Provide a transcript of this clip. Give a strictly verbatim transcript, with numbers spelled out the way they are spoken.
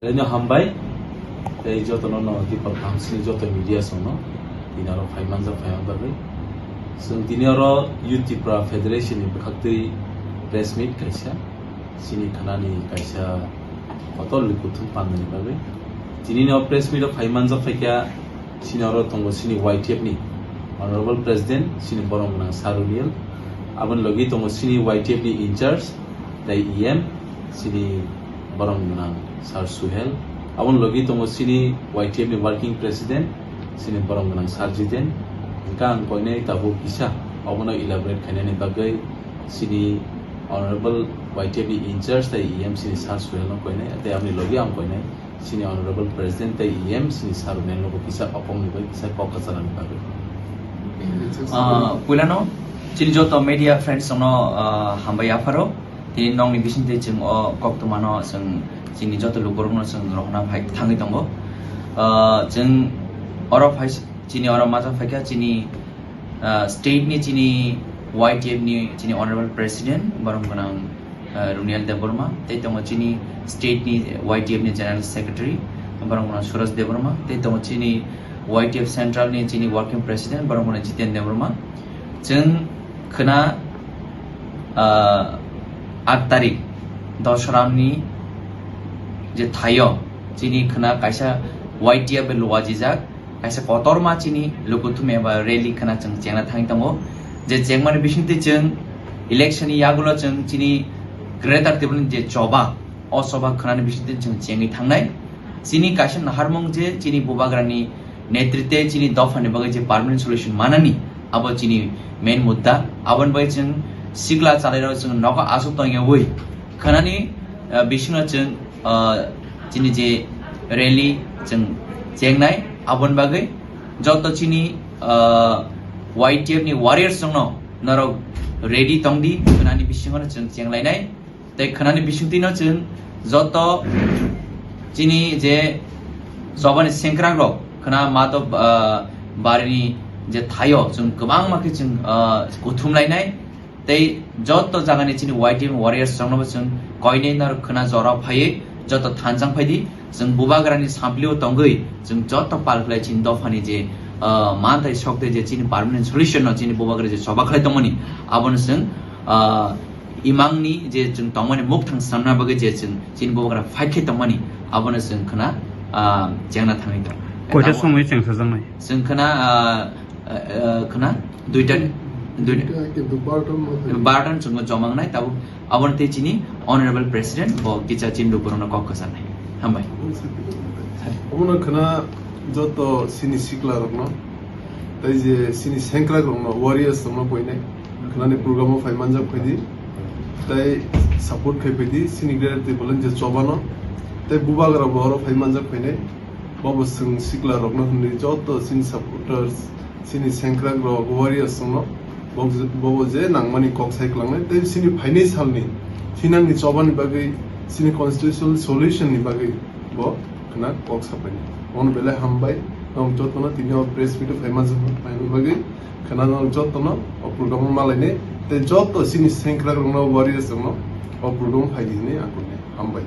Belai no hambai, tei joto no no Dipal Kaham sini joto media song no tini oro phai manjak phai manjak bagwi. Chwng tini oro Youth Tipra Federation ni bwkhaktwi press meet kaisa, chini khanani kaisa kotor lwi kuthum pandani bagwi. Tini no press meet o phai manjak phaikha, chini oro tongo chini Y T F ni Honorable President, chini borom gwnang Sir Runiel. Aboni logi tongo chini Y T F ni in charge, tei E M, chini borom gwnang Sir Suhel. Aboni logi tongo chini Y T F ni working president, chini borom gwnang Sir Jiten. Hingkha ang koinai tabuk kisa obono elaborate khainani bagwi chini Honorable Y T F ni in charge tei E M chini Sir Suhel no koinai, tei aboni logi ang koinai chini Honorable President tei E M chini Sir Runiel no bo kisa okong ni bai kisa kok kacharani bagwi. Ah, puilano chini joto media friends no, ah, hambai yapharo. Tini nokni bisingtwi chwng o koktwmano chwng chini joto lukurokno chwng rohorna phai thangwi tongo. Ah, chwng oro phai, chini oro majak phaikha chini, ah, state ni chini Y T F ni chini Honorable President borom gwnang, ah, Runiel Debbarma, tei tongo chini state ni Y T F ni General Secretary borom gwnang Suraj Debbarma, tei tongo chini Y T F Central ni chini Working President borom gwnang Jiten Debbarma. Chwng khwna, ah, aat tarik Dosramni je thaio chini khwna kaisa Y T F bai luajijak, kaisa kotorma chini lukuthum eba rally khwna chwng chengna thangwi tongo. Je chengmani bisingtwi chwng election ni yagulo chwng chini Greater Tipraland je choba, o choba khwnani bisingtwi chwng chengwi thangnai. Chini kaisa naharmung je chini bubagrani netrite chini dophani bagwi je permanent solution manani, abo chini main mudda. Aboni bagwi chwng sikla chalairok chwng nogo aswk tongyawi khwnani, ah, bisingo chwng, ah, chini je rally chwng chengnai, aboni bagwi joto chini, ah, Y T F ni warriors rokno norok ready tongdi, khwnani bisingo chwng chenglainai. Tei khwnani bisingtwino chwng joto chini je chobani sengkrakrok khwna mato, ah, barini je thaio chwng kwbangma khe chwng, ah, kuthum lainai. Tei joto jagani chini Y T F warriors roknobo chwng koinwi norok khwna jora phaiwi joto thanjang phaidi. Chwng bubagrani samplio tongwi chwng joto pal khlai chini dophani je, ah, manthai sokte je chini permanent solution no chini bubagra je choba khlai tongmani, abono chwng, ah, imangni je chwng tongmani mukthang swnamna bagwi je chwng chini bubagra fight khe tongmani, abono chwng khwna, ah, chengna thangwi tongo. Koita tamo somoi chengsajaknai? Chwng khwna, ah, ah, ah, khwna duita, duita. Duita, kintu barton mo. Barton chwngno joma wngnai, tabuk aboni tei chini Honorable President bo kicha chini lukurokno kok kwcharnai. Hambai. Omono khwna joto chini sikla rokno, tei je chini sengkrak rokno, warriors rokno koinai khwnani program o phai manjak phaidi, tei support khai phaidi chini Greater Tipraland je chobano, tei bubagra bo oro phai manjak phainai. Bobo chwng sikla rokno hwnwi joto chini supporters, chini sengkrak rok, warriors rokno bo-, bobo je nangmani kok sai klangnai, tei chini phainai salni thinangni chobani bagwi, chini constitutional solution ni bagwi bo khwna kok sapainai. Omono belai hambai, norok jotono tini o press meet o phai manjak phainani bagwi, khwna norok jotono o program o malainai, tei joto chini sengkrak rokno, warriors rokno o program o phaidi hwnwi ang kuknai. Hambai.